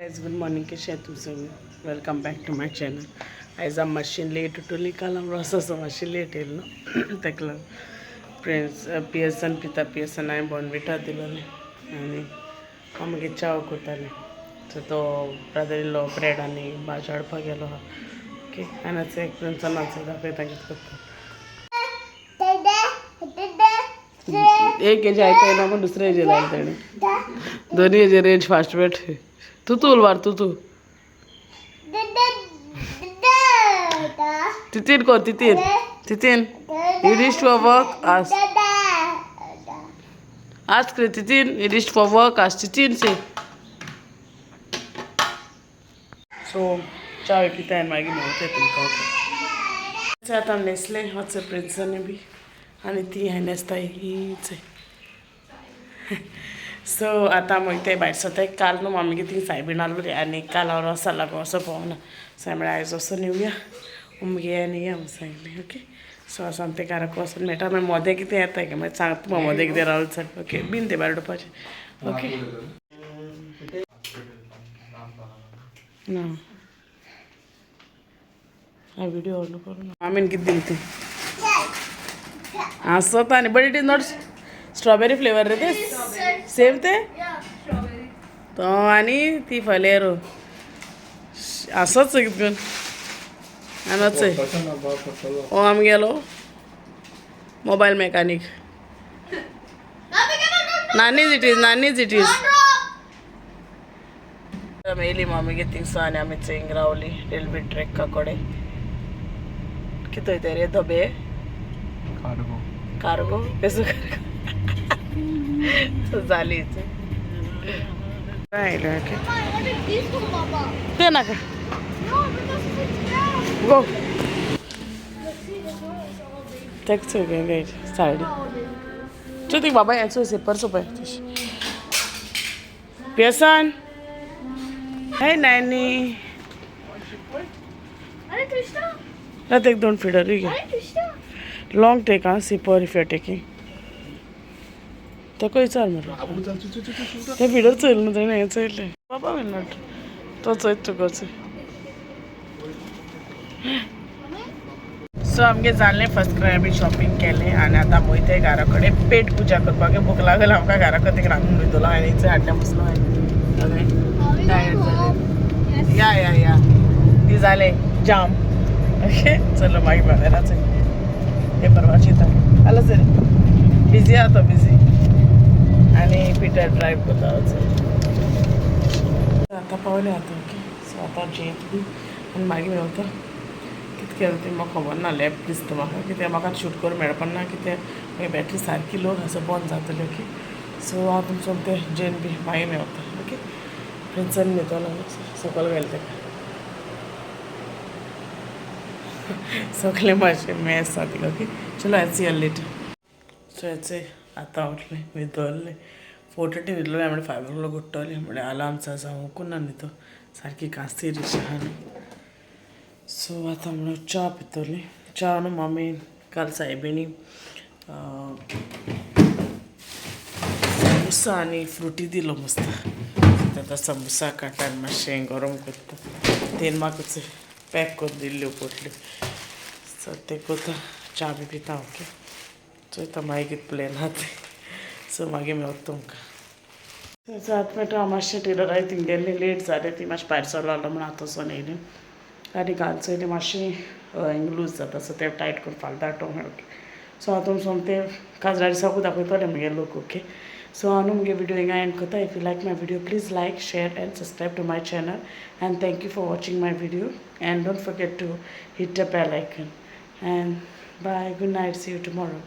Guys, good morning. कशें तुम सगळे? Welcome back to my channel. आयज आमी मातशी लेट उठली. काल आमी रोस मातशी लेट येयलो न्हू, तेका लागून प्रिन्स पियर्सन पिता. पियर्सन हांवें बॉर्नविटा दिलोलें आनी हांव मागीर च्याव करतालें. सो तो ब्रदर इन लॉ ब्रेड आनी भाजी हाडपाक गेलो आहा. ओके, आनी आतां एक प्रिन्सन आसा, दाखयता कितें करता. एक हेजे आयकय ना, पूण दुसरे हेजेर लायले तेणें. दोनी हेजेर रेंज फास्ट बेट. तूं तूं उलवार तूं तूं तितीन कर तितीन तितीन. You reached for work? Ask. Ask रे तितीन, you reached for work? Ask तितीन say. So च्या पिता आनी मागीर मेवते तुमकां. ओके, आतां न्हेसलें वच प्रिन्सांनी बी आनी ती हांवें न्हेसता हीच. सो आतां मागीर ते भायर सरताय. काल न्हू मामी ती सायबीण आहलो आनी काल हांव रोसा लागून असो पावना. सो म्हळ्यार आयज वचोन येवया उमगे आनी या म्हूण सांगलें. ओके, सो आसा आमी ते घराक वचून मेळटा. मागीर मोदें कितें येता काय मागीर सांगता. तुमकां मोदें कितें रावलें चल. ओके, बीन ते भायर उडोवपाचें. ओके ना, हा व्हिडिओ ऑन करून मामीन कितें दिलें तें आसता आनी, but it is not strawberry flavour रे ते. सेम ते तो आनी ती फलेरो आसच कितें करून आनी ओ आमगेलो mobile mechanic. Nani's it is, Nani's it is. येयली मामी थिंगसो आनी आमी थिंग रावली रेल्वे ट्रॅका कडेन. कितें वयता रे धबे? कार्गो. कार्गो कसो कार्गो जाली आयले. ओके, ते नाका. गो तेच साडी चल. ती बाबा हेचो सिपर सोपय पियसन. हे नॅनी. अरे कृष्णा. ना, एक दोन फिडर घे. अरे कृष्णा. लॉंग टेक हा सिपर if you taking. ताका विचार मरे. ते फिडर चोयलें न्हू तेणें, हें चोयलें. बाबा will not, तो चोयत तुका. सो आमगे जालें फर्स्ट क्राय बी शॉपिंग केलें आनी आतां वयताय घरा कडेन पेट पुजा करपाक. भूक लागली आमकां. घरा कडेन रांदून वयतलो आनी हाडल्या बसलो. टायर्ड जालें. या या या, ती जालें जाम. ओके, चलो मागीर बाजाराच पेपर वाचिता. आलो सर, बिजी आहा तो, बिजी. आनी पिटर ड्रायव करता. आतां पावले आतां. ओके, सो आतां जेत बी आनी मागीर मेवता. कितें केलें तें म्हाका खबर ना. लॅप दिसता म्हाका. कित्याक म्हाका शूट करूंक मेळपा ना, कित्याक मागीर बॅटरी सारकी लो आसा, बंद जातली. ओके, सो हांव तुमचो तें जेन बी मागीर मेवता. ओके, प्रिन्सन न्हिदोलो, सकयल घालें ताका. सगळें मातशें मॅस जाता. ओके, चलो, I see you later. So याचे आतां उठलें, न्हिदोलें. 4:30 न्हिदलोलें म्हळ्यार 5 o'clock उठ्ठलें. म्हळ्यार अलार्म जावंकू ना न्हिदो. सारकी कास्तीर आहा न्हू. सो आतां म्हणून च्या पितोली. च्या न्हू मामी काल सायबिणी समोसा आनी फ्रुटी दिलो मस्त. आतां समोसा काडटा आनी मातशें गरम करता. तेन म्हाका पॅक करून दिल्ल्यो पोटल्यो. सो तें करता, च्या बी पिता. ओके, चोयता मागीर कितें प्लॅन आहा तें. सो मागीर मेवता तुमकां. आतां मेळटा. हांव मातशें टेलराक थिंग गेल्लें, लेट जालें. ती मातशें भायर सरलो म्हणून आतां वचोन येयलें आनी घाल चोयलें मातशें हिंग लूज जाता. सो तें टायट करून फाल्यां दाटोवंक. ओके, सो हांव तुमकां सोमतें काजरा दिसाकूच दाखयतलें म्हगे लूक. ओके, सो हांव न्हू मुगे विडियो हिंगा एंड करता. If you like my video, please like, share and subscribe to my channel, and thank you for watching my video, and don't forget to hit the bell icon. And bye, good night, see you tomorrow.